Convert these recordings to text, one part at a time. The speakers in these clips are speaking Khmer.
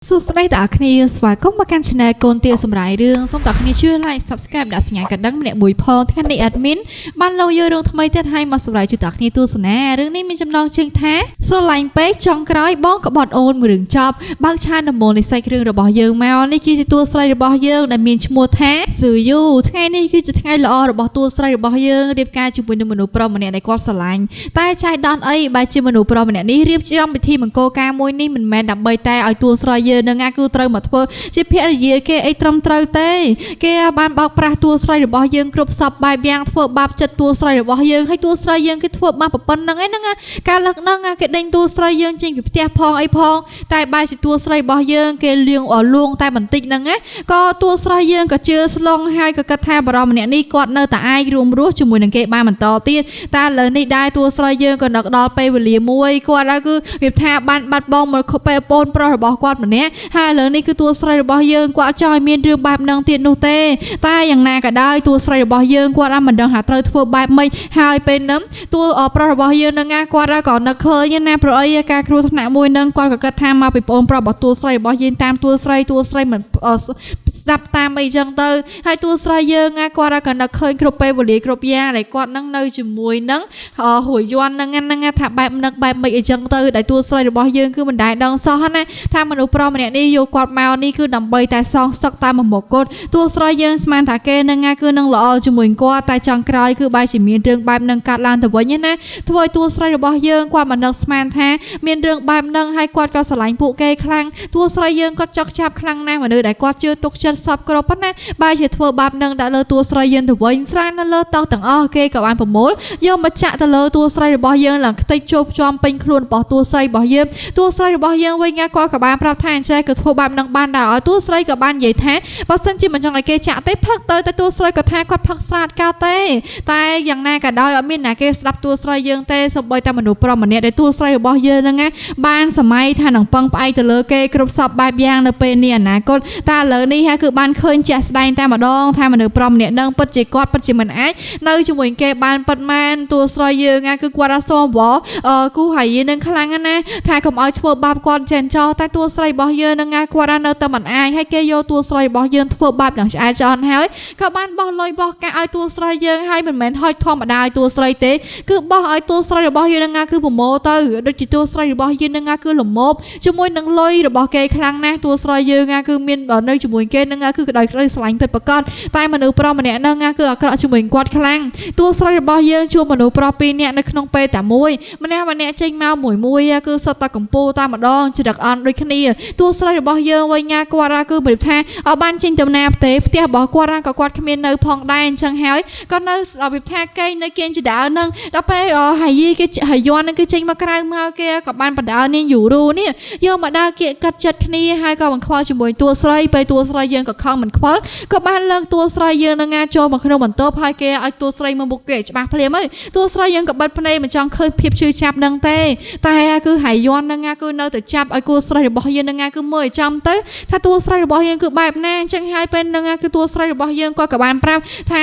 សួស្តីដល់អ្នកគ្នាស្វាគមន៍មកកាន់ Channel កូនទាសម្រាយរឿងសូមតើគ្នាជួយ Like Subscribe ដាក់សញ្ញាកណ្ដឹងម្នាក់មួយផងថ្ងៃនេះ admin បានលោកយករឿងថ្មីទៀតឲ្យមកសម្រាយជួយតើគ្នាទស្សនារឿងនេះមានចំណងជើងថាស្រឡាញ់ពេកចុងក្រោយបងក្បត់អូនមួយរឿងចប់បើកឆានដំបូងនៃសាច់រឿងរបស់យើងមកនេះគឺជាតួស្រីរបស់យើងដែលមានឈ្មោះថាស៊ឺយូថ្ងៃនេះគឺជាថ្ងៃល្អរបស់តួស្រីរបស់យើងរៀបការជាមួយនឹងមនុស្សប្រុសម្នាក់ដែលគាត់ស្រឡាញ់តែចៃដន្យអីបែរជាមនុស្សប្រុសម្នាក់នេះរៀបចំពិធីមង្គលការមួយនេះមិនមែនដើម្បីតែឲ្យតួស្រីយើងនឹងគឺត្រូវមកធ្វើជាភរិយាគេអីត្រឹមត្រូវទេគេបានបោកប្រាស់តួស្រីរបស់យើងគ្រប់សពបែបយ៉ាងធ្វើបាបចិត្តតួស្រីរបស់យើងហើយតួស្រីយើងគេធ្វើបាបប៉ុណ្្នឹងឯហ្នឹងការលើកហ្នឹងគេដេញតួស្រីយើងចេញពីផ្ទះផងអីផងតែបែរជាតួស្រីរបស់យើងគេលៀងលួងតែបន្តិចហ្នឹងណាក៏តួស្រីយើងក៏ជឿស្លងហើយក៏គិតថាបរិមម្នាក់នេះគាត់នៅតែអាចរួមរស់ជាមួយនឹងគេបានបន្តទៀតតែឥឡូវនេះដែរតួស្រីយើងក៏នឹកដល់ពេលវេលាមួយគាត់ហើយគឺវាថាបានបាត់បង់មកពេលប្អូនប្រុសរបស់គាត់ម្នាក់ហើយឥឡូវនេះគឺតួស្រីរបស់យើងគាត់ចង់ឲ្យមានរឿងបែបហ្នឹងទៀតនោះទេតែយ៉ាងណាក៏ដោយតួស្រីរបស់យើងគាត់អត់មិនដឹងថាត្រូវធ្វើបែបម៉េចហើយពេលហ្នឹងតួប្រុសរបស់យើងហ្នឹងណាគាត់ក៏នឹកឃើញណាព្រោះអីការគ្រោះថ្នាក់មួយហ្នឹងគាត់ក៏គិតថាមកពីប្អូនប្រុសរបស់តួស្រីរបស់យើងតាមតួស្រីតួស្រីមិនស្ដាប់តាមអីចឹងទៅហើយតួស្រីយើងណាគាត់ក៏នឹកឃើញគ្រប់ពេលវេលាគ្រប់យ៉ាងដែលគាត់នឹងនៅជាមួយនឹងហួយយន់ហ្នឹងហ្នឹងថាបែបនឹកបែបម៉េចអីចឹងទៅដែលតួស្រីរបស់យើងគឺមិនដែលដឹងសោះណាថាមនុស្សប្រុសម្នាក់នេះយកគាត់មកនេះគឺដើម្បីតែសងសឹកតាមមុខគាត់តួស្រីយើងស្មានថាគេនឹងណាគឺនឹងល្អជាមួយគាត់តែចុងក្រោយគឺបែរជាមានរឿងបែបនឹងកាត់ឡើងទៅវិញណាធ្វើឲ្យតួស្រីរបស់យើងគាត់មិននឹកស្មានថាមានរឿងបែបនឹងហើយគាត់ក៏ស្រឡាញ់ពួកគេខ្លាំងតួស្រីយើងគាត់ចុកចាប់ខ្លាំងណាស់មនុស្សដែលគាត់ជឿទុកចិត្តសពគ្រប់ប៉ុណ្ណាបែរជាធ្វើបាបនឹងដាក់លើតួស្រីយើងទៅវិញស្រាននៅលើតុទាំងអស់គេក៏បានប្រមូលយកមកចាក់ទៅលើតួស្រីរបស់យើងឡើងខ្ទេចជោគជាំពេញខ្លួនរបស់តួស្រីរបស់យើងតួស្រីរបស់យើងវិញគាត់ក៏បានប្រាប់ថាអញ្ចេះក៏ធ្វើបាបនឹងបានដែរឲ្យតួស្រីក៏បាននិយាយថាបើសិនជាមិនចង់ឲ្យគេចាក់ទេផឹកទៅតែតួស្រីក៏ថាគាត់ផឹកស្រាតកោទេតែយ៉ាងណាក៏ដោយអត់មានណាគេស្ដាប់តួស្រីយើងទេសូម្បីតែមនុស្សប្រុសម្នាក់ដែលតួស្រីរបស់យើងហ្នឹងណាបានសម័យថានឹងពឹងផ្អែកទៅលើគេគ្រប់សពបែបយ៉ាងនៅពេលនេះអនាគតតែឥឡូវនេះគឺបានឃើញជាក់ស្ដែងតែម្ដងថាមនុស្សប្រុសម្នាក់នឹងពិតជាគាត់ពិតជាមិនអាចនៅជាមួយគេបានពិតមែនតួស្រីយើងណាគឺគាត់អត់សមវគូហើយយើងនឹងខ្លាំងណាថាកុំឲ្យធ្វើបាបគាត់ចេនចោតែតួស្រីរបស់យើងនឹងណាគាត់នៅតែមិនអាចហើយគេយកតួស្រីរបស់យើងធ្វើបាបដល់ឆ្អែតឆ្អន់ហើយក៏បានបោះលុយបោះកាក់ឲ្យតួស្រីយើងហើយមិនមែនហុចធម្មតាឲ្យតួស្រីទេគឺបោះឲ្យតួស្រីរបស់យើងនឹងណាគឺប្រមូលទៅដូចជាតួស្រីរបស់យើងនឹងណាគឺលមោបជាមួយនឹងលុយរបស់គេខ្លាំងណាស់តួស្រីយើងណាគឺមាននៅជាមួយគេនឹងណាគឺក្តៅក្តីស្រឡាញ់ពិតប្រាកដតែមនុស្សប្រុសម្នាក់នឹងណាគឺអាក្រក់ជាមួយគាត់ខ្លាំងតួស្រីរបស់យើងជួបមនុស្សប្រុសពីរនាក់នៅក្នុងពេលតែមួយម្នាក់ម្នាក់ចេញមកមួយមួយគឺសុទ្ធតែកម្ពូលតែម្ដងច្រឹកអន់ដូចគ្នាតួស្រីរបស់យើងវិញណាគាត់គឺប្រៀបថាអត់បានចេញចំណាផ្ទេផ្ទះរបស់គាត់ក៏គាត់គ្មាននៅផងដែរអញ្ចឹងហើយគាត់នៅរបៀបថាកេងនៅគៀនចដើនឹងដល់ពេលហើយយីគេហើយយន់នឹងគឺចេញមកក្រៅមកគេក៏បានបដើនាងយូរូនេះយកមកដើរគៀកកាត់ចិត្តគ្នាហើយក៏បង្ខ្វល់ជាមួយតួស្រីពេលតួស្រីយើងក៏ខំមិនខ្វល់ក៏បានលើកតួស្រីយើងនឹងចូលមកក្នុងបន្ទប់ហើយគេឲ្យតួស្រីមកមុខគេច្បាស់ភ្លាមហើយតួស្រីយើងក៏បិទភ្នែកមិនចង់ឃើញភាពឈឺចាប់នឹងទេតែគឺហើយយន់នឹងគឺនៅតែចាប់ឲ្យគូស្រីរបស់យើងនឹងគឺមើលឲ្យចំទៅថាតួស្រីរបស់យើងគឺបែបណាអញ្ចឹងហើយពេលនឹងគឺតួស្រីរបស់យើងគាត់ក៏បានប្រាប់ថ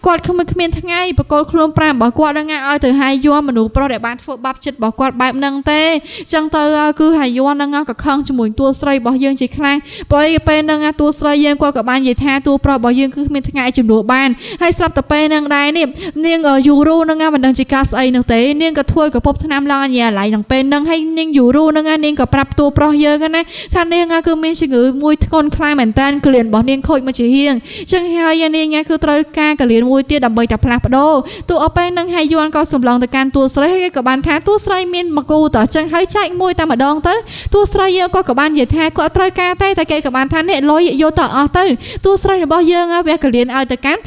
ាគាត់គ្មានថ្ងៃបកគលខ្លួនប្រាំរបស់គាត់នឹងឲ្យទៅហើយយន់មនុស្សប្រុសដែលបានធ្វើបាបចិត្តរបស់គាត់បែបហ្នឹងទេអញ្ចឹងទៅគឺហើយយន់នឹងក៏ខឹងជាមួយតួស្រីរបស់យើងជាខ្លាំងព្រោះពេលហ្នឹងតួស្រីយើងគាត់ក៏បាននិយាយថាតួប្រុសរបស់យើងគឺគ្មានថ្ងៃជំនួសបានហើយស្រាប់តែពេលហ្នឹងដែរនេះនាងយូរូនឹងមិនដឹងជាការស្អីនោះទេនាងក៏ធ្វើកពប់ថ្នាំឡើងអញ្ញាឡៃនឹងពេលហ្នឹងហើយនាងយូរូនឹងនាងក៏ប្រាប់តួប្រុសយើងណាថានាងគឺមានជំងឺមួយធ្ងន់ខ្លាំងមែនតើក្លៀនរបស់នាងខូចមកជាហៀងអញ្ចឹងហើយនាងគឺត្រូវការកលៀនមួយទៀតដើម្បីតែផ្លាស់ប្ដូរតួអពេលហ្នឹងហើយយន់ក៏សម្លងទៅកាន់តួស្រីហើយក៏បានថាតួស្រីមានមកគូតអញ្ចឹងហើយចែកមួយតែម្ដងទៅតួស្រីយើងក៏បាននិយាយថាគាត់ត្រូវការតែតែគេក៏បានថានេះលុយយកទៅអស់ទៅតួស្រីរបស់យើងវាកលៀនឲ្យទៅកាន់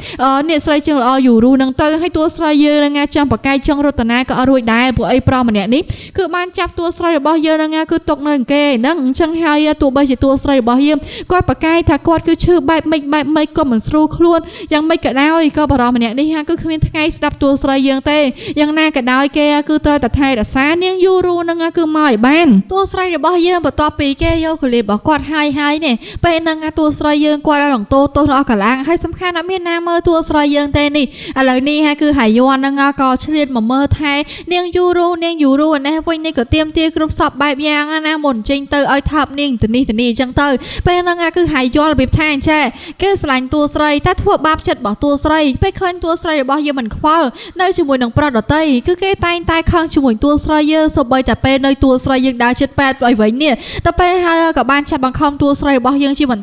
អ្នកស្រីជាងល្អយូរូនឹងទៅហើយតួស្រីយើងនឹងចង់បកាយចង់រតនាក៏អត់រួចដែរព្រោះអីប្រុសម្នាក់នេះគឺបានចាប់តួស្រីរបស់យើងនឹងគឺຕົកនៅគេហ្នឹងអញ្ចឹងហើយទោះបីជាតួស្រីរបស់យើងគាត់បកាយថាគាត់គឺឈឺបែបម៉េចបែបម៉េចក៏មិនស្រួលខ្លួនយ៉ាងម៉េចក៏ដោយក៏បរិសម្នាក់នេះគឺគ្មានថ្ងៃស្ដាប់តួស្រីយើងទេយ៉ាងណាក៏ដោយគេគឺត្រូវតែថែរក្សានាងយូរូនឹងគឺមកឲ្យបានតួស្រីរបស់យើងបន្ទាប់ពីគេយកកលៀនរបស់គាត់ហើយហើយនេះពេលហ្នឹងតួស្រីយើងគាត់ឲ្យរងតោទោសដល់កលាំងហើយសំខាន់អត់មានណាមើលតួស្រីយើងទេនេះឥឡូវនេះហើយគឺហើយយន់ហ្នឹងក៏ឆ្លៀតមកមើលថែនាងយូរូនាងយូរូនេះវិញនេះក៏ទៀមទាគ្រប់សពបែបយ៉ាងណាមុនចេញទៅឲ្យថប់នាង នាងទៅនេះទៅនេះអញ្ចឹងទៅពេលហ្នឹងគឺហៃយល់របៀបថាអញ្ចេះគេស្រឡាញ់តួស្រីតែធ្វើបាបចិត្តរបស់តួស្រីពេលឃើញតួស្រីរបស់យើងមិនខ្វល់នៅជាមួយនឹងប្រុសដតីគឺគេតែងតែខឹងជាមួយតួស្រីយើងសូម្បីតែពេលនៅតួស្រីយើងដើរចិត្តពេទ្យឲ្យវិញនេះដល់ពេលហើយក៏បានចាប់បង្ខំតួស្រីរបស់យើងជាបន្ត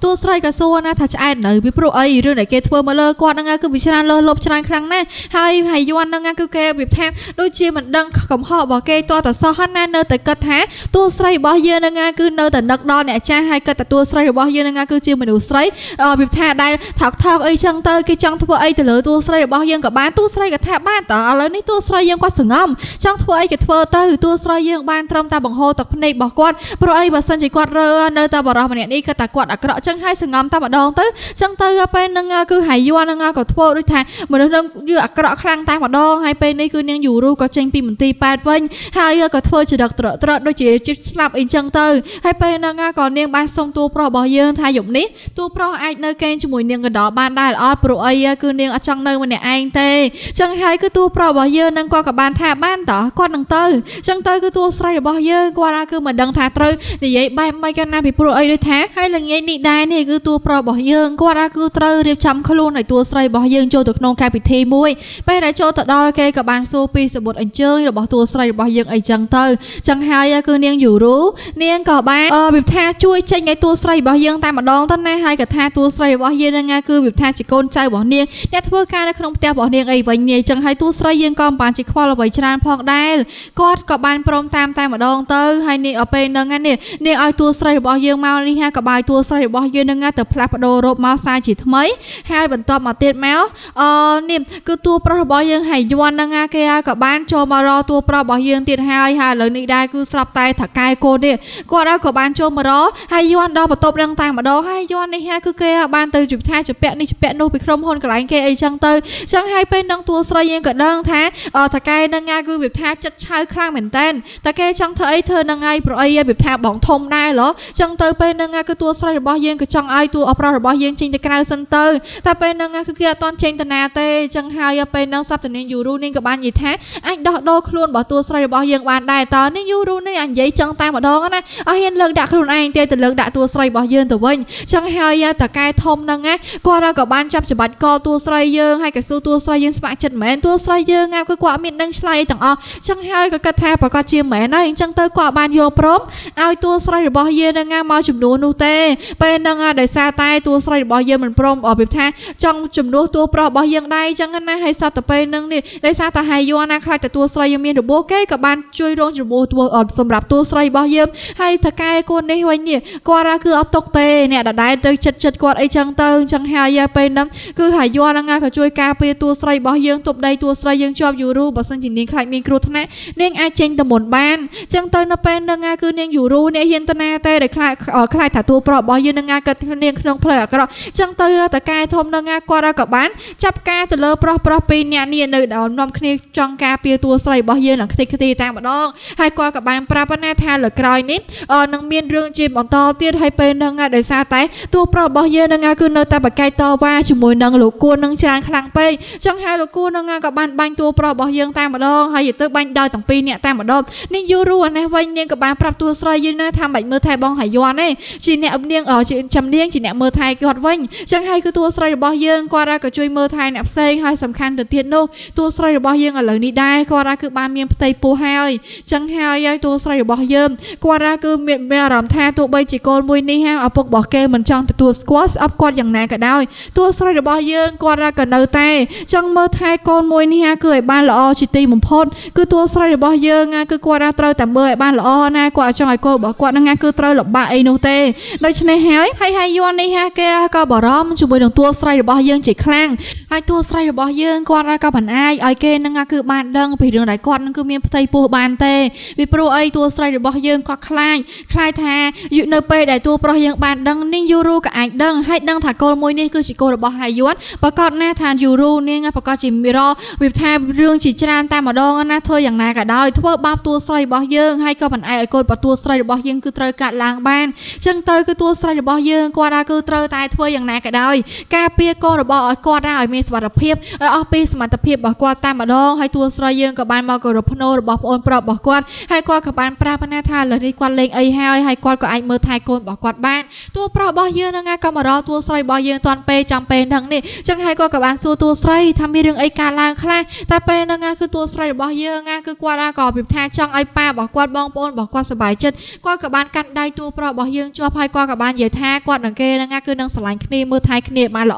តួស្រីក៏សួរណាថាឆ្អែតនៅពីព្រោះអីរឿងដែលគេធ្វើមកលើគាត់ហ្នឹងគឺវាច្រើនលើសលប់ច្រើនខ្លាំងណាស់ហើយហើយយន់ហ្នឹងគឺគេវាថាដូចជាមិនដឹងកំហុសរបស់គេតតសោះណានៅតែគិតថាតួស្រីរបស់យើងហ្នឹងគឺនៅតែនឹកដល់អ្នកចាស់ហើយគិតថាតួស្រីរបស់យើងហ្នឹងគឺជាមនុស្សស្រីវាថាដែលថោកថោកអីចឹងទៅគេចង់ធ្វើអីទៅលើតួស្រីរបស់យើងក៏បានតួស្រីក៏ថាបានតើឥឡូវនេះតួស្រីយើងគាត់សងំចង់ធ្វើអីគេធ្វើទៅតួស្រីយើងបានត្រឹមតែបង្ហូរទឹកភ្នែករបស់គាត់ព្រោះអីបើសិនជាគាត់រើនៅតែបរោះម្នាក់នេះគាត់តែគាត់អាក្រក់ចឹងហើយសងំតែម្ដងទៅចឹងទៅពេលហ្នឹងគឺហៃយន់ហ្នឹងក៏ធ្វើដូចថាមនុស្សហ្នឹងយឺអាក្រក់ខ្លាំងតែម្ដងហើយពេលនេះគឺនាងយូរូក៏ចេញពីមន្ទីរពេទ្យវិញហើយក៏ធ្វើចរិតត្រត្រដូចជាជិះស្លាប់អីចឹងទៅហើយពេលហ្នឹងក៏នាងបានសុំតួប្រុសរបស់យើងថាយប់នេះតួប្រុសអាចនៅគេងជាមួយនាងកណ្ដោបានដែរអត់ព្រោះអីគឺនាងអត់ចង់នៅម្នាក់ឯងទេចឹងហើយគឺតួប្រុសរបស់យើងនឹងគាត់ក៏បានថាបានតោះគាត់នឹងទៅចឹងទៅគឺតួស្រីរបស់យើងគាត់គឺមិនដឹងថាត្រូវនិយាយបែបម៉េចกันណាពីព្រោះអីដូចថាហើយល្ងាចនេះដែរនេះគឺតួប្រុសរបស់យើងគាត់គឺត្រូវរៀបចំខ្លួនឲ្យតួស្រីរបស់យើងចូលទៅក្នុងកម្មវិធីមួយពេលដែលចូលទៅដល់គេក៏បានសួរពីសម្បត្តិអញ្ជើញរបស់តួស្រីរបស់យើងអីចឹងទៅចឹងហើយគឺនាងយូរូនាងក៏បានវិថាជួយចេញឲ្យតួស្រីរបស់យើងតែម្ដងទៅណាហើយក៏ថាតួស្រីរបស់យើងហ្នឹងគឺវិថាជាកូនចៅរបស់នាងអ្នកធ្វើការនៅក្នុងផ្ទះរបស់នាងអីវិញនេះចឹងហើយតួស្រីយើងក៏មិនបានជាខ្វល់អ្វីច្រើនផងដែរគាត់ក៏បានព្រមតាមតែម្ដងទៅហើយនេះដល់ពេលហ្នឹងនេះនាងឲ្យតួស្រីរបស់យើងមកនេះហើយក៏បាយតួស្រីរបស់យើងហ្នឹងទៅផ្លាស់ប្ដូររោបមកសារជាថ្មីហើយបន្ទាប់មកទៀតមកនេះគឺតួប្រុសរបស់យើងហើយយន់ហ្នឹងគេក៏បានចូលមករកតួប្រុសរបស់យើងទៀតហើយហើយឥឡូវនេះដែរគឺស្រាប់តែថកែកូននេះគាត់ក៏បានចូលមករកហើយយន់ដល់បន្ទប់នឹងតែម្ដងហើយយន់នេះហើយគឺគេបានទៅជិះថាជពាក់នេះជពាក់នោះពីក្រុមហ៊ុនកន្លែងគេអីចឹងទៅចឹងហើយពេលនឹងតួស្រីយើងក៏ដឹងថាថកែនឹងគឺវាថាចិត្តឆៅខ្លាំងមែនតើតែគេចង់ធ្វើអីធ្វើនឹងហើយព្រោះអីវាថាបងធំដែរឡចឹងទៅពេលនឹងគឺតួស្រីរបស់យើងក៏ចង់ឲ្យតួប្រុសរបស់យើងចេញទៅក្រៅសិនទៅតែពេលនឹងគឺគេអត់តន់ចេញទៅណាទេចឹងហើយពេលនឹងសប្តាហ៍នាងយូរូនាងក៏បាននិយាយថាអាចដោះដូរខ្លួនរបស់តួស្រីរបស់យើងបានដែរតើនាងយូរូនេះនិយាយចឹងតែម្ដងណាអត់ហ៊ានលើកដាក់ខ្លួនឯងទេទៅលើកដាក់តួស្រីរបស់យើងទៅវិញចឹងហើយតកែធំហ្នឹងណាគាត់ក៏បានចាប់ច្បាច់កតួស្រីយើងហើយក៏សួរតួស្រីយើងស្ម័គ្រចិត្តមែនតួស្រីយើងគឺគាត់មានដឹងឆ្លើយទាំងអស់ចឹងហើយក៏គិតថាប្រកាសជាមែនហើយអញ្ចឹងទៅគាត់បានយល់ព្រមឲ្យតួស្រីរបស់យើងហ្នឹងមកជំនួសនោះទេពេលហ្នឹងដោយសារតែតួស្រីរបស់យើងមិនព្រមរបៀបថាចង់ជំនួសតួប្រុសរបស់យើងដែរអញ្ចឹងណាហើយសត្វទៅពេលហ្នឹងនេះដោយសារតែហើយយន់ណាខ្លាចតែតួស្រីយើងមានរបួសគេក៏បានជួយរងរបួសតួសម្រាប់តួស្រីរបស់យើងហើយថកែកូននេះវិញនេះគាត់គឺអត់ទុកទេអ្នកដដែលទៅចិត្តចិត្តគាត់អីចឹងទៅអញ្ចឹងហើយពេលហ្នឹងគឺហើយយន់ហ្នឹងក៏ជួយការពារតួស្រីរបស់យើងទប់ដីតួស្រីយើងជាប់យូរូបើសិនជានាងខ្លាចមានគ្រោះថ្នាក់នាងអាចចេញទៅមុនបានអញ្ចឹងទៅនៅពេលហ្នឹងគឺនាងយូរូនេះហ៊ានទៅណាទេដែលខ្លាចខ្លាចថាតួប្រុសរបស់យើងនឹងកើតនាងក្នុងផ្លូវអាក្រក់អញ្ចឹងទៅតកែធំនឹងគាត់ក៏បានចាប់ការទៅលើប្រុសប្រុសពីរអ្នកនេះនៅដល់នាំគ្នាចង់ការពារតួស្រីរបស់យើងឡើងខ្ទេចខ្ទីតែម្ដងហើយគាត់ក៏បានប្រាប់ណាថាលើក្រោយនេះនឹងមានរឿងជាបន្តទៀតហើយពេលហ្នឹងដោយសារតែតួប្រុសរបស់យើងនឹងគឺនៅតែបកកែតវ៉ាជាមួយនឹងលោកគួននឹងច្រើនខ្លាំងពេកអញ្ចឹងហើយលោកគួននឹងក៏បានបាញ់តួប្រុសរបស់យើងតែម្ដងហើយទៅបាញ់ដោយទាំងពីរអ្នកតែម្ដងនាងយូរូអានេះវិញនាងក៏បានប្រាប់តួស្រីយើងណាថាមិនមើលថែបងហើយយន់ទេជាអ្នកនាងជាចំនាងជាអ្នកមើលថែគាត់វិញអញ្ចឹងហើយគឺតួស្រីរបស់យើងគាត់ក៏ជួយមើលថែអ្នកផ្សេងហើយសំខាន់ទៅទៀតនោះតួស្រីរបស់យើងឥឡូវនេះដែរគាត់គឺបានមានផ្ទៃពោះហើយអញ្ចឹងហើយតួស្រីរបស់យើងគាត់គឺមានអារម្មណ៍ថាទោះបីជាកូនមួយនេះឪពុករបស់គេមិនចង់ទទួលស្គាល់ស្អប់គាត់យ៉ាងណាក៏ដោយតួស្រីរបស់យើងគាត់ក៏នៅតែចង់មើលថែកូនមួយនេះគឺឲ្យបានល្អជាទីបំផុតគឺតួស្រីរបស់យើងគឺគាត់ត្រូវតែមើលឲ្យបានល្អណាគាត់ចង់ឲ្យកូនរបស់គាត់ហ្នឹងគឺត្រូវលំបាកអីនោះទេដូច្នេះហើយហើយយន់នេះគេក៏បារម្ភជាមួយនឹងតួស្រីរបស់យើងជាខ្លាំងហើយតួស្រីរបស់យើងគាត់ក៏មិនអាចឲ្យគេនឹងគឺបានដឹងពីរឿងដែលគាត់នឹងគឺមានផ្ទៃពោះបានទេពីព្រោះអីតួស្រីរបស់យើងគាត់ខ្លាចខ្លាចថានៅពេលដែលតួប្រុសយើងបានដឹងនាងយូរូក៏អាចដឹងហើយដឹងថាកូនមួយនេះគឺជាកូនរបស់ហើយយន់ប្រកាសណាថាយូរូនាងប្រកាសជារវាថារឿងជាច្រើនតែម្ដងណាធ្វើយ៉ាងណាក៏ដោយធ្វើបាបតួស្រីរបស់យើងហើយក៏មិនអាចឲ្យកូនរបស់តួស្រីរបស់យើងគឺត្រូវកាត់ឡើងបានចឹងទៅគឺតួស្រីរបស់យើងគាត់គឺត្រូវតែធ្វើយ៉ាងណាក៏ដោយការពារកូនរបស់ឲ្យគាត់ឲ្យមានសុវត្ថិភាពឲ្យអស់ពីសមត្ថភាពរបស់គាត់តែម្ដងហើយតួស្រីយើងក៏បានមកគោរពភ្នោរបស់ប្អូនប្រុសរបស់គាត់ហើយគាត់ក៏បានប្រាប់ណាថាឥឡូវនេះគាត់លេងអី ហើយហើយគាត់ក៏អាចមើលថែកូនរបស់គាត់បានតួប្រុសរបស់យើងហ្នឹងក៏មករកតួស្រីរបស់យើងតាន់ពេលចាំពេលហ្នឹងនេះចឹងហើយគាត់ក៏បានសួរតួស្រីថាមានរឿងអីកើតឡើងខ្លះតែពេលហ្នឹងគឺតួស្រីរបស់យើងគឺគាត់ក៏ពិថាចង់ឲ្យប៉ារបស់គាត់បងប្អូនរបស់គាត់សប្បាយចិត្តគាត់ក៏បានកាន់ដៃតួប្រុសរបស់យើងជាប់ហើយគាត់ក៏បាននិយាយថាគាត់នឹងគេហ្នឹងគឺនឹងស្រឡាញ់គ្នាមើលថែគ្នាបានល្អ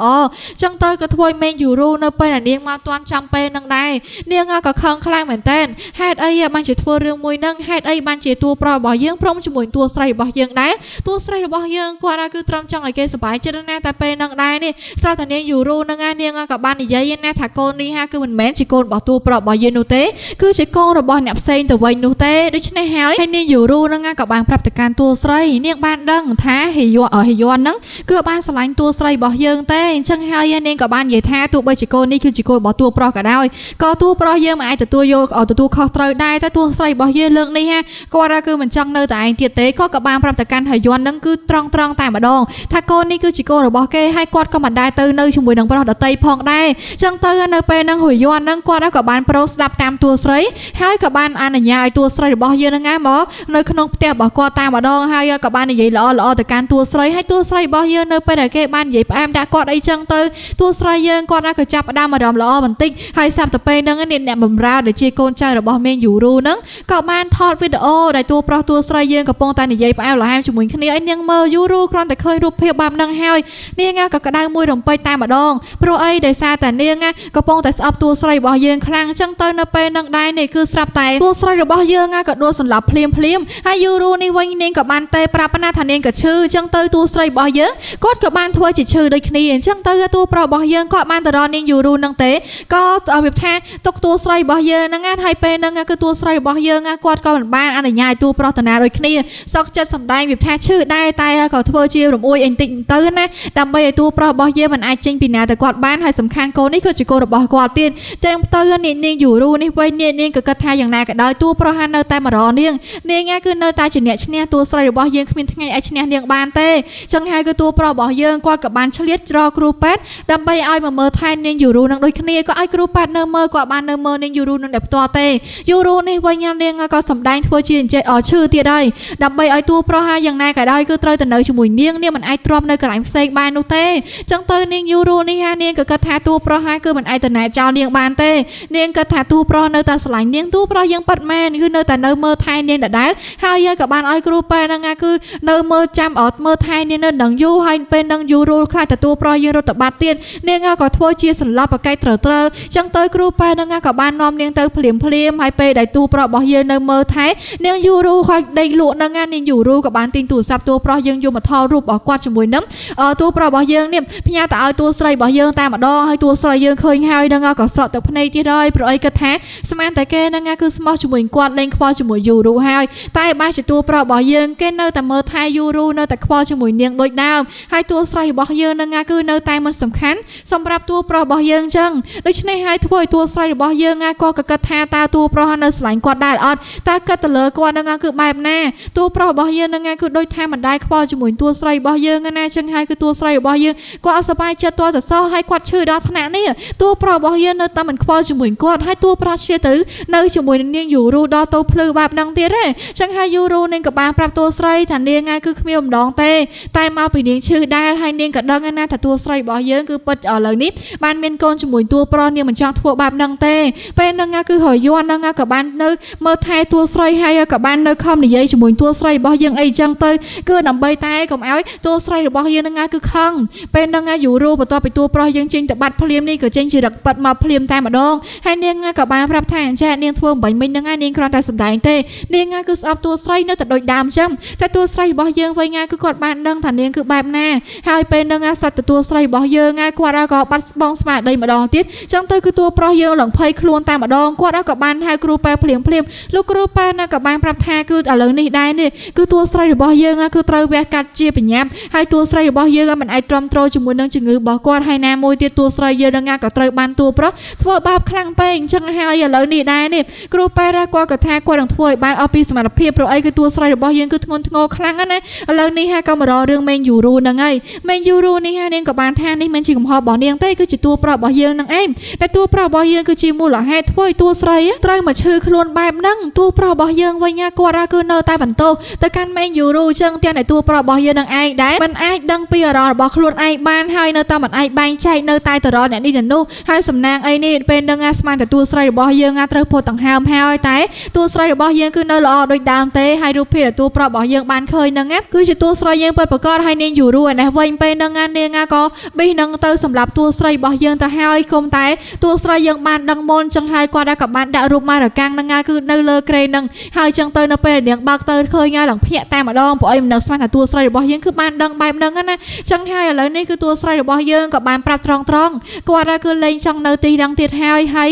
ចឹងទៅក៏ធ្វើឲ្យមេងយូរូនៅពេលដែលនាងមកតាន់ចាំពេលហ្នឹងដែរនាងក៏ខឹងខ្លាំងមែនតើហេតុអីបានជាធ្វើរឿងមួយហ្នឹងហេតុអីបានជាតួប្រុសរបស់យើងព្រមជាមួយតួស្រីរបស់យើងដែរតួស្រីរបស់យើងគាត់គឺត្រឹមចង់ឲ្យគេសប្បាយចិត្តណាតែពេលហ្នឹងដែរនេះស្រាប់តែនាងយូរូហ្នឹងនាងក៏បាននិយាយណាថាកូននេះគឺមិនមែនជាកូនរបស់តួប្រុសរបស់យើងនោះទេគឺជាកូនរបស់អ្នកផ្សេងទៅវិញនោះទេដូច្នេះហើយនាងយូរូហ្នឹងក៏បានប្រាប់ទៅកាន់តួស្រីនាងបានដឹងថាហេយហេយន់ហ្នឹងគឺបានស្រឡាញ់តួស្រីរបស់យើងទេអញ្ចឹងហើយនាងក៏បាននិយាយថាទោះបីជាកូននេះគឺជាកូនរបស់តួប្រុសក៏ដោយក៏តួប្រុសយើងមិនអាចទទួលយកទទួលខុសត្រូវដែរតែតួស្រីរបស់យើងលើកនេះគាត់គឺមិនចង់នៅតែឯងទៀតទេគាត់ក៏បានប្រាប់ទៅកាន់ហយន់ហ្នឹងគឺត្រង់ត្រង់តែម្ដងថាកូននេះគឺជាកូនរបស់គេហើយគាត់ក៏មិនដែរទៅនៅជាមួយនឹងប្រុសដតីផងដែរអញ្ចឹងទៅនៅពេលហ្នឹងហយន់ហ្នឹងគាត់ក៏បានប្រូស្ដាប់តាមតួស្រីហើយក៏បានអនុញ្ញាតឲ្យតួស្រីរបស់យើងហ្នឹងមកនៅក្នុងផ្ទះរបស់គាត់តាមម្ដងហើយក៏បាននិយាយល្អល្អទៅកាន់តួស្រីហើយតួស្រីរបស់យើងនៅពេលដែលគេបាននិយាយផ្អែមដាក់គាត់អីចឹងទៅតួស្រីយើងគាត់ក៏ចាប់ផ្ដើមអារម្មណ៍ល្អបន្តិចហើយសាប់ទៅពេលហ្នឹងអ្នកបម្រើដែលជាកូនចៅរបស់មេងយូរូហ្នឹងក៏បានថតវីដេអូដែលតួប្រុសតួស្រីយើងកំពុងតែនិយាយផ្អែមល្ហែមជាមួយគ្នាឲ្យនាងមើលយូរូគ្រាន់តែឃើញរូបភាពបែបហ្នឹងហើយនាងក៏ក្តៅមួយរំពេចតែម្ដងព្រោះអីដោយសារតែនាងកំពុងតែស្អប់តួស្រីរបស់យើងខ្លាំងចឹងទៅនៅពេលហ្នឹងដែរនេះគឺស្រាប់តែតួស្រីរបស់យើងក៏ដួលសន្លប់ភ្លាមភ្លាមហើយយូរូនេះវិញនាងក៏បានទេប្រាប់ណាថានាងក៏ឈឺចឹងទៅតួស្រីរបស់យើងគាត់ក៏បានធ្វើជាឈឺដូចគ្នាអញ្ចឹងទៅតួប្រុសរបស់យើងគាត់បានទៅរកនាងយូរូហ្នឹងទេក៏វាថាទុកតួស្រីរបស់យើងហ្នឹងហើយពេលហ្នឹងគឺតួស្រីរបស់យើងគាត់ក៏មិនបានអនុញ្ញាតឲ្យតួប្រុសតាណាដូចគ្នាសក់ចិត្តសំដែងវាថាឈឺដែរតែក៏ធ្វើជារំអួយអីបន្តិចទៅណាដើម្បីឲ្យតួប្រុសរបស់យើងមិនអាចចេញពីណាទៅគាត់បានហើយសំខាន់កូននេះគឺជាកូនរបស់គាត់ទៀតចឹងទៅនាងយូរូនេះវិញនាងក៏គិតថាយ៉ាងណាក៏ដោយតួប្រុសហានៅតែមករនាងនាងគឺនៅតែជាអ្នកឈ្នះតួស្រីរបស់យើងគ្មានថ្ងៃអាចឈ្នះនាងបានទេចឹងហើយគឺតួប្រុសរបស់យើងគាត់ក៏បានឆ្លៀតរកគ្រូពេទ្យដើម្បីឲ្យមកមើលថែនាងយូរូនឹងដូចគ្នាក៏ឲ្យគ្រូពេទ្យនៅមើលគាត់បាននៅមើលនាងយូរូនឹងតែផ្ទាល់ទេយូរូនេះវិញនាងក៏សំដែងធ្វើជាអញ្ចេះឈឺទៀតហើយដើម្បីឲ្យតួប្រុសហើយយ៉ាងណាក៏ដោយគឺត្រូវទៅនៅជាមួយនាងនាងមិនអាចទ្រាំនៅកន្លែងផ្សេងបាននោះទេចឹងទៅនាងយូរូនេះនាងក៏គិតថាតួប្រុសហើយគឺមិនអាចទៅណែចោលនាងបានទេនាងគិតថាតួប្រុសនៅតែស្រឡាញ់នាងតួប្រុសយើងប៉ាត់មែនគឺនៅតែនៅមើលថែនាងដដែលហើយក៏បានឲ្យគ្រូពេទ្យហ្នឹងគឺនៅមើលចាំអត់មើលថែនាងនៅនឹងយូរហើយពេលនឹងយូរខ្លាចតែតួប្រុសយើងរត់ទៅបាត់ទៀតនាងក៏ធ្វើជាសន្លប់បកែត្រូវត្រូវចឹងទៅគ្រូពេទ្យហ្នឹងក៏បាននាំនាងទៅភ្លាមភ្លាមហើយពេលដែលតួប្រុសរបស់យើងនៅមើលថែនាងយូរូខอยដេកលក់ហ្នឹងនាងយូរូក៏បានទិញទូរស័ព្ទតួប្រុសយើងយកមកថតរូបរបស់គាត់ជាមួយនឹងតួប្រុសរបស់យើងនេះផ្ញើទៅឲ្យតួស្រីរបស់យើងតែម្ដងហើយតួស្រីយើងឃើញហើយហ្នឹងក៏ស្រក់ទឹកភ្នែកទៀតហើយព្រោះអីគិតថាស្មានតែគេហ្នឹងគឺស្មោះជាមួយគាត់លេងខ្វល់ជាមួយយូរូហើយតែបើជាតួប្រុសរបស់យើងគេនៅតែមើលថែយូរូនៅតែខ្វល់ជាមួយនាងដូចដើមហើយតួស្រីរបស់យើងហ្នឹងគឺនៅតែមិនសំខាន់សម្រាប់តួប្រុសរបស់យើងចឹងដូច្នេះហើយធ្វើឲ្យតួស្រីរបស់យើងក៏គិតថាតើតួប្រុសនៅស្រឡាញ់គាត់ដែរអត់តើគិតទៅលើគាត់ហ្នឹងគឺបែបណាតួប្រុសរបស់យើងហ្នឹងគឺដូចថាមិនដែរខ្វល់ជាមួយតួស្រីរបស់យើងណាចឹងហើយគឺតួស្រីរបស់យើងគាត់អត់សប្បាយចិត្តតួសសោះហើយគាត់ឈឺដល់ថ្នាក់នេះតួប្រុសរបស់យើងនៅតែមិនខ្វល់ជាមួយគាត់ហើយតួប្រុសជាទៅនៅជាមួយនឹងនាងយូរូដល់ទៅភ្លឺបែបហ្នឹងទៀតទេចឹងហើយយូរូនាងក៏បានប្រាប់តួស្រីថានាងគឺគ្មានម្ដងទេតែមកពីនាងឈឺដែរហើយនាងក៏ដឹងណាថាតួស្រីរបស់យើងគឺពិតឥឡូវនេះបានមានកូនជាមួយតួប្រុសនាងមិនចង់ធ្វើបែបហ្នឹងទេពេលហ្នឹងគឺរយន់ហ្នឹងក៏បាននៅមើលថែតួស្រីហើយក៏បាននៅខំនិយាយជាមួយតួស្រីរបស់យើងអីចឹងទៅគឺដើម្បីតែកុំឲ្យតួស្រីរបស់យើងហ្នឹងគឺខឹងពេលហ្នឹងយូរូបន្ទាប់ពីតួប្រុសយើងចេញទៅបាត់ភ្លាមនេះក៏ចេញជារឹកប៉ិតមកភ្លាមតែម្ដងហើយនាងក៏បានប្រាប់ថាអញ្ចឹងនាងធ្វើបំពេញមិញហ្នឹងនាងគ្រាន់តែសម្ដែងទេនាងគឺស្អប់តួស្រីនៅតែដូចដើមចឹងតែតួស្រីរបស់យើងវិញគឺគាត់បានដឹងថានាងគឺបែបណាហើយពេលហ្នឹងសត្វតួស្រីរបស់យើងគាត់ក៏បាត់បងស្មារតីម្ដងទៀតចឹងទៅគឺតួប្រុសយើងឡើងភ័យខ្លួនតែម្ដងគាត់ក៏បានហៅគ្រូពេទ្យភ្លាមភ្លាមលោកគ្រូពេទ្យក៏បានប្រាប់ថាគឺឥឡូវនេះដែរនេះគឺតួស្រីរបស់យើងគឺត្រូវវះកាត់ជាបញ្ញាប់ហើយតួស្រីរបស់យើងមិនអាចទ្រាំទ្រជាមួយនឹងជំងឺរបស់គាត់ហើយណាមួយទៀតតួស្រីយើងនឹងក៏ត្រូវបានតួប្រុសធ្វើបាបខ្លាំងពេកអញ្ចឹងហើយឥឡូវនេះដែរនេះគ្រូពេទ្យគាត់ក៏ថាគាត់នឹងធ្វើឲ្យបានអស់ពីសមត្ថភាពព្រោះអីគឺតួស្រីរបស់យើងគឺធ្ងន់ធ្ងរខ្លាំងណាស់ឥឡូវនេះហើយក៏មករករឿងមេងយូរូហ្នឹងហើយមេងយូរូនេះហើយនាងក៏បានថានេះមិនជាកំហុសរបស់នាងទេគឺជាតួប្រុសរបស់យើងនឹងឯងតែតួប្រុសរបស់យើងគឺជាមូលហេតុធ្វើឲ្យតួស្រីត្រូវមកឈឺខ្លួនបែបហ្នឹងតួប្រុសរបស់យើងវិញគាត់គឺនៅតែបន្ត ទោសទៅកាន់មេងយូរូចឹងទាំងតែតួប្រុសរបស់យើងនឹងឯងដែរមិនអាចដឹងពីអារម្មណ៍របស់ខ្លួនឯងបានហើយនៅតែមិនអាចបែងចែកនៅតែទៅរកអ្នកនេះអ្នកនោះហើយសំណាងអីនេះពេលនឹងស្មានតែតួស្រីរបស់យើងត្រូវផុតដង្ហើមហើយតែតួស្រីរបស់យើងគឺនៅល្អដូចដើមទេហើយរូបភាពដែលតួប្រុសរបស់យើងបានឃើញហ្នឹងគឺជាតួស្រីយើងពិតប្រាកដហើយនាងយូរូឯនេះវិញពេលហ្នឹងនាងក៏ប៊ីសនឹងទៅសម្រាប់តួស្រីរបស់យើងទៅហើយគុំតែតួស្រីយើងបានដឹងមុនចឹងហើយគាត់ក៏បានដាក់រូបម៉ារកាំងហ្នឹងគឺនៅលើក្រេហ្នឹងហើយចឹងទៅនៅពេលនាងបើកទៅឃើញឡើងភ្ញាក់តែម្ដងព្រោះអីមិននឹកស្មានថាតួស្រីរបស់យើងគឺបានដឹងបែបហ្នឹងណាចឹងហើយឥឡូវនេះគឺតួស្រីរបស់យើងក៏បានប្រាប់ត្រង់ត្រង់គាត់គឺលែងចង់នៅទីហ្នឹងទៀតហើយហើយ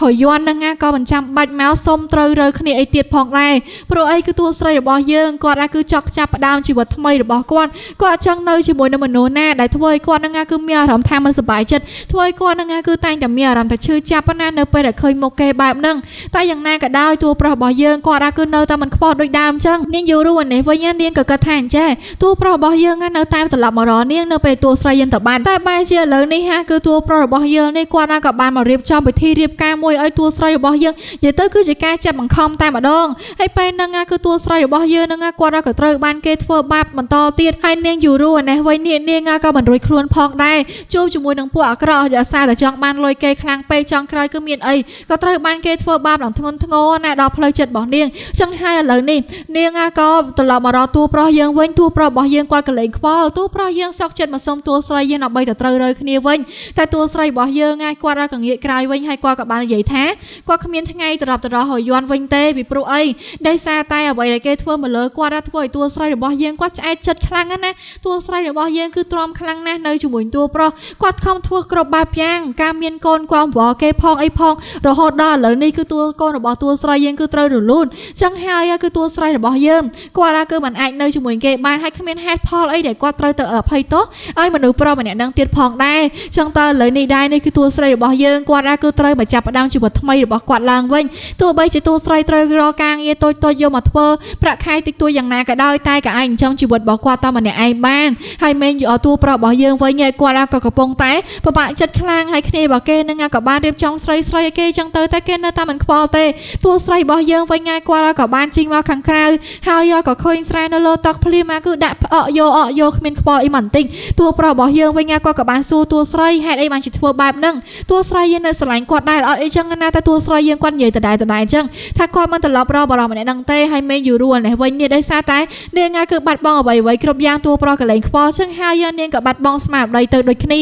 ហើយយន់ហ្នឹងក៏មិនចាំបាច់មកសុំត្រូវរើគ្នាអីទៀតផងដែរព្រោះអីគឺតួស្រីរបស់យើងគាត់គឺចង់ចាប់ផ្ដើមជីវិតថ្មីរបស់គាត់គាត់ចង់នៅជាមួយនឹងមនុស្សណាដែលធ្វើឲ្យគាត់ហ្នឹងគឺមានអារម្មណ៍ថាមិនសប្បាយចិត្តធ្វើឲ្យគាត់ហ្នឹងគឺតែងតែមានអារម្មណ៍ថាឈឺចាប់ណានៅពេលដែលឃើញមុខគេបែបហ្នឹងតែយ៉ាងណាក៏ដោយតួប្រុសរបស់យើងគាត់គឺនៅតែមិនខ្វល់ដូចដើមអញ្ចឹងនាងយូរូនេះវិញនាងក៏គិតថាអញ្ចេះតួប្រុសរបស់យើងនៅតែត្រឡប់មករកនាងនៅពេលតួស្រីយើងទៅបានតែបែរជាឥឡូវនេះហាគឺតួប្រុសរបស់យើងនេះគាត់ក៏បានមករៀបចំពិធីរៀបការមួយឲ្យតួស្រីរបស់យើងនិយាយទៅគឺជាការចាប់បង្ខំតែម្ដងហើយពេលហ្នឹងគឺតួស្រីរបស់យើងហ្នឹងគាត់ក៏ត្រូវបានគេធ្វើបាបបន្តទៀតហើយនាងយូរូនេះវិញនេះនាងក៏មិនរួចខ្លួនផងដែរជួបជាមួយនឹងពួកអាក្រក់អាសាតែចង់បានលុយគេខ្លាំងពេកចង់ក្រោយគឺមានអីក៏ត្រូវបានគេធ្វើបាបដល់ធ្ងន់ធ្ងរណាដល់ផ្លូវចិត្តរបស់នាងចឹងហើយឥឡូវនេះនាងក៏ត្រឡប់មករកតួប្រុសយើងវិញតួប្រុសរបស់យើងគាត់ក៏លែងខ្វល់តួប្រុសយើងសោកចិត្តមកសុំតួស្រីយើងដើម្បីទៅត្រូវរើគ្នាវិញតែតួស្រីរបស់យើងគាត់ក៏ងាកក្រោយវិញហើយគាត់ក៏បាននិយាយថាគាត់គ្មានថ្ងៃត្រឡប់ទៅរកហើយយន់វិញទេពីព្រោះអីដោយសារតែអ្វីដែលគេធ្វើមកលើគាត់ធ្វើឲ្យតួស្រីរបស់យើងគាត់ឆ្អែតចិត្តខ្លាំងណាស់តួស្រីរបស់យើងគឺទ្រាំខ្លាំងណាស់នៅជាមួយតួប្រុសគាត់ខំធ្វើគ្រប់បែបយ៉ាងការមានកូនគាត់អង្វរគេផងអីផងរហូតដល់ឥឡូវនេះគឺតួកូនរបស់តួស្រីយើងគឺត្រូវរលូនចឹងហើយគឺតួស្រីរបស់យើងគាត់គឺមិនអាចនៅជាមួយគេបានហើយគ្មានហេតុផលអីដែលគាត់ត្រូវទៅអភ័យទោសឲ្យមនុស្សប្រុសម្នាក់នឹងទៀតផងដែរចឹងតើឥឡូវនេះដែរនេះគឺតួស្រីរបស់យើងគាត់គឺត្រូវមកចាប់ផ្ដើមជីវិតថ្មីរបស់គាត់ឡើងវិញទោះបីជាតួស្រីត្រូវរកការងារតូចៗយកមកធ្វើប្រាក់ខែតិចតួចយ៉ាងណាក៏ដោយតែក៏អាចចិញ្ចឹមជីវិតរបស់គាត់តែម្នាក់ឯងបានហើយមែនតួប្រុសរបស់យើងវិញគាត់ក៏កំពុងតែពិបាកចិត្តខ្លាំងហើយគ្នារបស់គេនឹងក៏បានរៀបចំស្រីស្រីឲ្យគេចឹងទៅតែគេនៅតែមិនខ្វល់ទេតួស្រីរបស់យើងវិញគាត់ក៏បានជីងមកខាងក្រៅហើយក៏ឃើញស្រែនៅលើតុភ្លាមគឺដាក់ផ្អកយកអកយកគ្មានខ្វល់អីមិនបន្តិចតួប្រុសរបស់យើងវិញគាត់ក៏បានសួរតួស្រីហេតុអីបានជាធ្វើបែបហ្នឹងតួស្រីយើងនៅស្រឡាញ់គាត់ដែរអត់អីចឹងណាតែតួស្រីយើងគាត់និយាយដដែលដដែលចឹងថាគាត់មិនត្រឡប់រកបរិសម្នាក់ហ្នឹងទេហើយមេយូរួលនេះវិញនេះដោយសារតែនាងគឺបាត់បង់អ្វីអ្វីគ្រប់យ៉ាងតួប្រុសក៏លែងខ្វល់ចឹងហើយនាងក៏បាត់បង់ស្មារតីទៅដូចគ្នា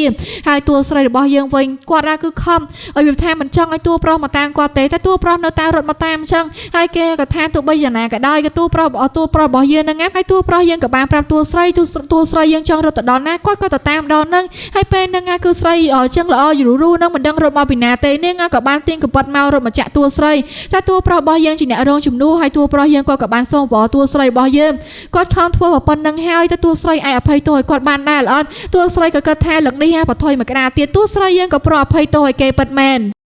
ហើយតួស្រីរបស់យើងវិញគាត់គឺខំឲ្យវាថាមិនចង់ឲ្យតួប្រុសមកតាមគាត់ទេតែតួប្រុសនៅតែរត់មកតាមចឹងហើយគេក៏ថាទោះបីយ៉ាងណាក៏ដោយក៏តួប្រុសរបស់យើងហ្នឹងហើយតួប្រុសយើងក៏បានប្រាប់តួស្រីតួស្រីយើងចង់រត់ទៅដល់ណាគាត់ក៏ទៅតាមដល់ហ្នឹងហើយពេលហ្នឹងគឺស្រីចឹងល្អយូរូហ្នឹងមិនដឹងរត់មកពីណាទេនាងក៏បានទាញកប៉ិតមករត់មកចាក់តួស្រីតែតួប្រុសរបស់យើងជាអ្នករងជំនួសហើយតួប្រុសយើងគាត់ក៏បានសូមវល់តួស្រីរបស់យើងគាត់ខំធ្វើប៉ុណ្្នឹងហើយតែតួស្រីអាចអភ័យទោសឲ្យគាត់បានដែរអត់តួស្រីក៏គិតថាលឹកនេះបថុយមកក្តារទៀតតួស្រីយើងក៏ប្រអភ័យទោសឲ្យគេពិតមែន។